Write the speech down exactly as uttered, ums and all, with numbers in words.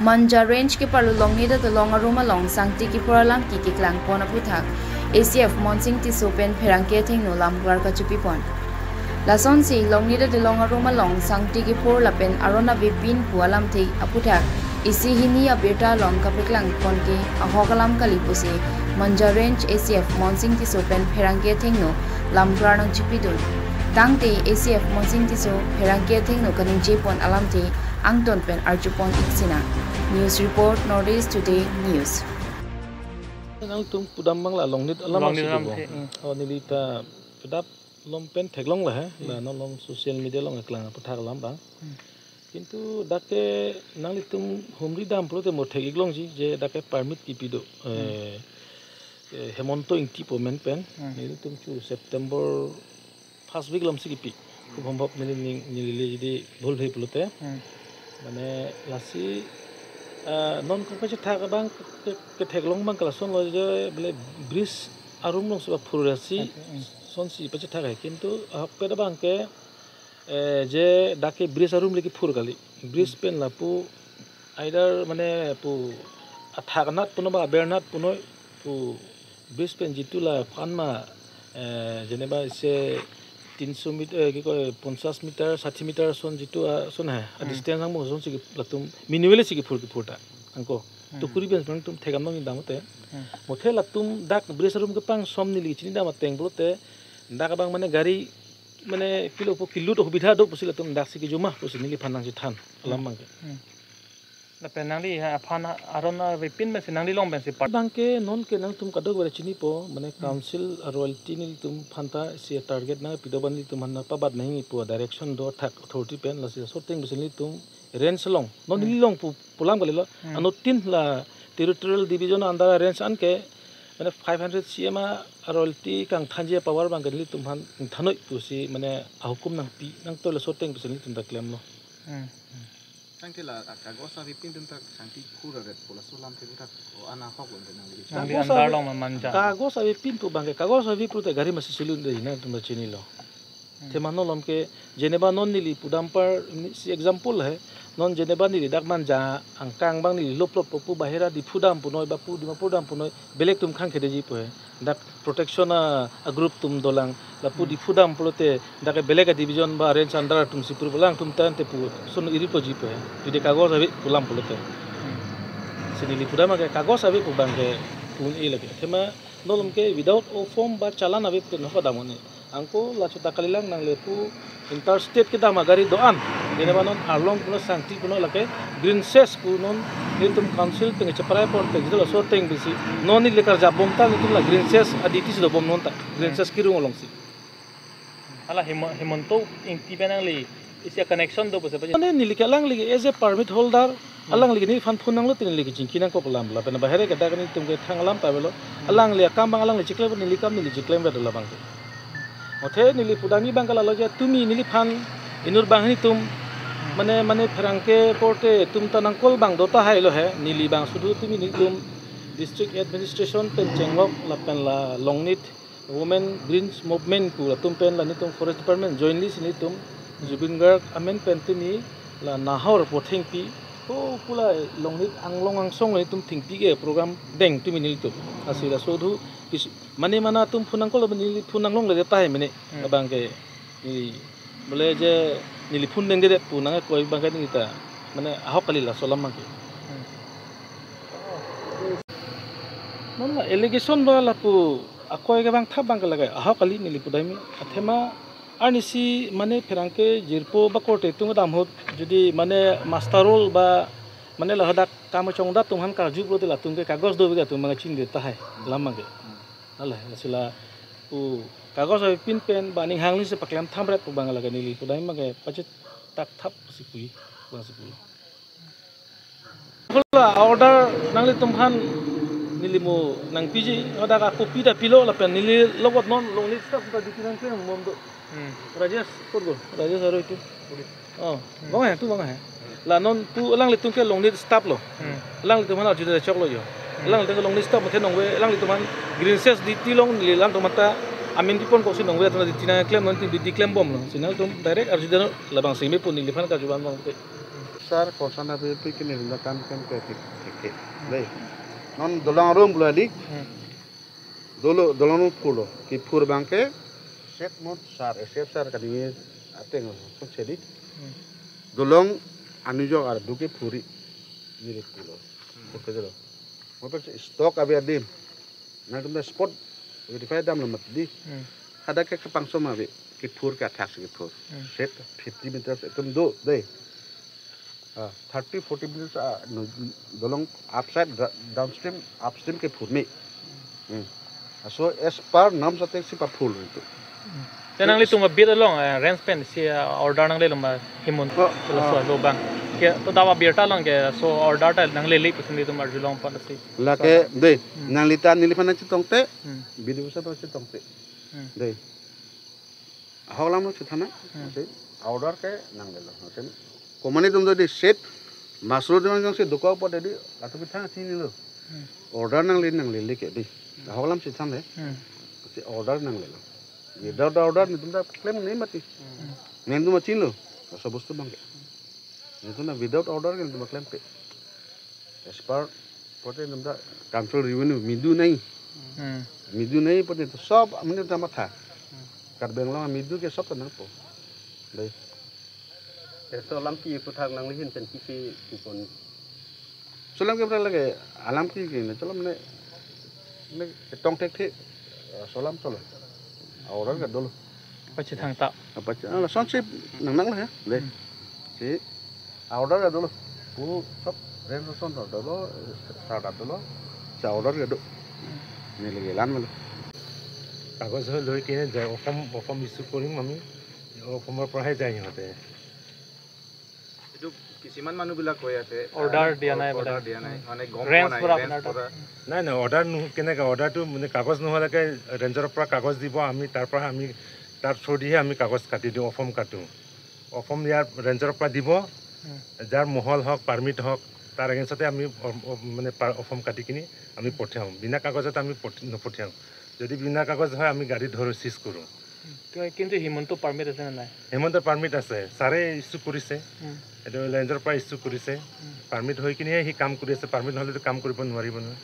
Manja Range keparlo Longnit adolong arum along sangti kiphur alam keklang pon aphuthak A C F Monsing Tisso pen pherangke athengno lamklar kachipi pon. Lasonsi Longnit adolong arum along sangti kiphur lapen aron avepin pu alamthe aphuthak isi hini abirta along kapeklang pon ke ahok alam kali pusi Manja Range A C F Monsing Tisso pen pherangke athengno lamklar nangchipidun. Tangte A C F Monsing Tisso pherangke athengno kaningje pon alamthe angton pen arjupon iksina. News report, North East Today News. Nangtum pudam bang la Longnit alam Longnit alam ke, hmm. Oh, neli ta kedap lom pen theklong la he, hmm, la non lom social media along keklang aphuthak alam bang. Hmm. Kintu dak ke nanglitum humri dam pulote mo thek-ik longji je dak ke permit kipi do. Hmm. Eh, eh, Hemanta Ingti pu amen pen. Hmm. Nelitum chu September first week alomsi kipi. Khub hombhop neli ning neli le jadi bhul he pulote. Hmm. Mane lasi, ah, non ko pachethak abang ke, ke, ketheklong bang ke lasonlo je bole bridge arum alongsi ba phurasi, okay, hmm, sonsi pachethak he. Kintu ahokpet abang ke, eh, je dak ke bridge arum le kiphur kali. Bridge, hmm, pen lapu either mane pu athak anat puno ba aber anat puno pu bridge pen jitu la aphan ma, eh, jeneba ise tinso meter, eh, ki koi, ponchas meter, sati meter ason jitu ason he, a, hmm, distance angmo asonsi ki latum manually si kiphur kiphur ta. Angko. Hmm. Tukuri pen pen tum thekam nong indam te. Hmm. Mothe latum dak bridge arum kepangsom neli chinidam ateng pulote dak abang mane gari mane kilo po kilut ahubidha do pusi latum daksi kejuma pusi neliphan nangchethan alam, hmm, bang ke. Hmm. Lapen nangli ha aphan aron avepin pensi nangli long pensi part. Bang ke non ke nangtum kadokave chinipo, mane, hmm, council a royalty nelitum aphanta si target nangpi do ban nelitum aphan pabat nangji pu direction do thak authority pen lasi asor ateng pensi nelitum range along. Non, hmm, neli long pu pu alam kalilo. Hmm. Anuttin la territorial division under range an ke mane five hundred C M a royalty kangthanji power bang ke nelitum aphan thanoi pusi mane ahukum nangpi nangtoi, laso ateng pensi nelitum ta klemlo. Hmm. Tangte la, a, kagos avepin atum ta sangti phur aret pu laso alamthe aphuthak, o, ana ahok lo ante nangli. Nangli kagos under ave-, along ma Manja. Kagos avepin pu bang ke, kagos ave pulote gari masi silun de nangtum ta chinilo. Hmm. Athema non lom ke jeneba non neli pudam par, ni, si example he, non jeneba neli dak Manja angkang bang neli lop lop pu bahira Diphu dam punoi ba pu Dimapur dam punoi belek atum khang khede ji pu he. Dak protection a, a group atum dolang, lapu, hmm, Diphu dam pulote dak ke belek a division ba range under atum si pur pulang atum tangte pu sun iri po ji pu he. Jodi kagos ave pu alam pulote. Hmm. Si neli pudam ke kagos ave pu bang ke pu-un-e lake. Athema non lom ke without o form ba challan ave pu no padam un-e. Angko lacho ta kalilang nang le pu interstate kedam agari do-an. Jeneba non Arlong puno Sangti puno lake green cess pu non nelitum council pen cheprai pon pen jidolo so ateng pensi non neli karjap bom ta nelitum la green cess a duty si dobom non ta green cess kerung alongsi. Hala Himo-, Hemanta Ingti pen nangli isi a connection do pusi apa? Mane neli ke alangli ke as a permit holder, hmm, alangli ke neliphan phone nanglo te neli ke chingki nangkok alam lapen bahire ke dak nelitum ke thang alam ta avelo. Hmm. Alangli akam bang alangli chiklem, neli kam neli chiklem vet labang ke. Mothe neli pudamji bang ke lalo je tumi neliphan inut banghini atum, hmm, mane, mane pherangke korte atum ta nang-call bang do tahai lo he, neli bang sudu tumi nelitum district administration pen chenglok lapen la Longnit Women Greens Movement pu latum pen la nelitum Forest Department jointly si nelitum Zubeen Garg amen pen tumi la Nahor pu thengpi, o, pu la Longnit anglong angsong nelitum thengpi ke program deng tumi nelitum. Lasi laso thu kis-, mane mana atum phone nang-call, neli phone nanglongle tahai mene, hmm, abang ke neli bole je neli phone dengdedet pu nangkoi bang ke neli ta mane ahok kali laso alam bang ke. Hmm. Non la allegation ba lapu akoi ke bang thap bang ke lake ahok kali neli pudamji. Athema arnisi mane pherangke jirpo ba korte atum kedam ahut jodi mane muster roll ba mane la hadak kam chongdat atum aphan karju pulote latum ke kagos do ave ke atum bang chingde tahai alam bang ke. Nale, lasi lapu kagos avepin pen ba aning hangli si paklem thamret pu bang lake neli pudamji bang ke pachetak thap si pu-i, bang si pulo. Hala order nanglitum aphan neli mo nangpiji, order ako pi ta pilo lapen neli logot non Longnit staff ta duty nangklem bom do. Hmm. Rajesh, korgo, Rajesh aro itu. Oh, hmm, bang he, tu bang he. La non tu alanglitum ke Longnit staff lo. Hmm. Alanglitum aphan arjudet choklo jo. Hmm. Alanglitum ke Longnit staff mothe nongve, alanglitum aphan green cess duty along neli alangtum aphan ta amen pipon koksi nongve atum duty nangklem non duty klem bomlo. Si nangtum direct arjudet labang simi pu neliphan karju ban bang te. Sir, concern api api kini rinda kam kam ke thik thik thik. Dei. Non dolong arum bula dik. Hmm. Dolo, dolong arum phurlo. Kephur abang ke set mot sir, S F sir kani ateng so chedi. Hmm. Dolong anujok ardu kephurji. Neli phurlo. Hmm. Phur ke dolo. Mopen stock avi adim. Nangtum ta spot verify damlo mati dei. Hmm. Hadak ke kepangso ma ave, kephur ke athak si kephur. Hmm. Set fifty meters etum do dei. Ah, thirty, forty meters, ah, no, dolong upside, da-, downstream, upstream kephur me. Hmm. So as per norms ateng si paphurlo itum. Hmm. Te nanglitum abirta along, eh, range pen si, eh, order nanglelo ma Himanta, oh, laso, ah, ajo abang. Ke to dawa birta along ke laso order ta nanglele pusi nelitum arjulong apot si. Lake, so, dei, hmm, nangli ta neliphan nangchetongte, hmm, B D O sir aphan chetongte. Hmm. Dei. Ahok alam lo chethan nang, hmm, masi order ke nanglelo. Masi komatne atum do dei set, masro atum jongsi dokok apot dei, latum kethang chinilo. Hmm. Order nangle nanglele ke dei. Ahok alam chethan le. Hmm. Masi order nanglelo. Without order netum ta claim nangji mati. Hmm. Netum ta chinilo. Laso bostu abang ke. Netum ta without order ke netum ta claim pe. As per pote netum ta council revenue midu nai. Hmm. Midu nai pote netum sob amonit ta matha. Hmm. Karbi Anglong midu ke sob ta nangpo. Dei. Laso alam ke puthak nangli ahin pen kisi kupon. Laso alam ke pura lake alam ke ke ne laso alam ne, ne tong thek thek, eh, laso alam cholo. Order ke dolo. Pachethang ta. Apa cha, ah, lason si nang nang lo ya. Dei. Hmm. Si order ke dolo. Pu sob range lason dolo, sir ta dolo. Sa order ke do. Neli ke lan melo. কাগজ লৈ কিনে যায়, অফাৰ্ম, অফাৰ্ম ইছ্যু কৰিম আমি, অফাৰ্মৰ পৰাহে যায় সিহঁতে। এইটো কিছুমান মানুহবিলাক কৈ আছে, অৰ্ডাৰ আহ, দিয়া নাই অৰ্ডাৰ বোলে। দিয়া নাই, উম। মানে গম পোৱা ৰেঞ্জ নাই, পুৰা ৰেঞ্জ আপোনাৰ তাত। পুৰা। নাই, নাই, অৰ্ডাৰ নোহো-, কেনেকে? অৰ্ডাৰটো মানে কাগজ নোহোৱালৈকে ৰেঞ্জৰ পৰা কাগজ দিব, আমি তাৰ পৰা, আমি তাৰ থ্ৰুদিহে আমি কাগজ কাটি দিওঁ, অফাৰ্ম কাটো। অফাৰ্ম ইয়াৰ ৰেঞ্জৰ পৰা দিব, উম। যাৰ মহল হওক, পাৰ্মিট হওক, তাৰ এগেইনষ্টতে আমি অ-, অ-, মানে পা-, অফাৰ্ম কাটি কিনি আমি পঠিয়াওঁ। বিনা কাগজত আমি পঠি-, নপঠিয়াওঁ। যদি বিনা কাগজ হয়, আমি গাড়ী ধৰোঁ, চিজ কৰোঁ। কি-, কিন্তু হিমন্ত পাৰ্মিট আছে নে নাই? হিমন্ত পাৰ্মিট আছে, ছাৰে ইছ্যু কৰিছে। উম। এইটো ৰেঞ্জৰ পৰা ইছ্যু কৰিছে। উম। পাৰ্মিট হৈ কিনিহে সি কাম কৰি আছে, পাৰ্মিট নহ'লেতো কাম কৰিব নোৱাৰিব নহয়।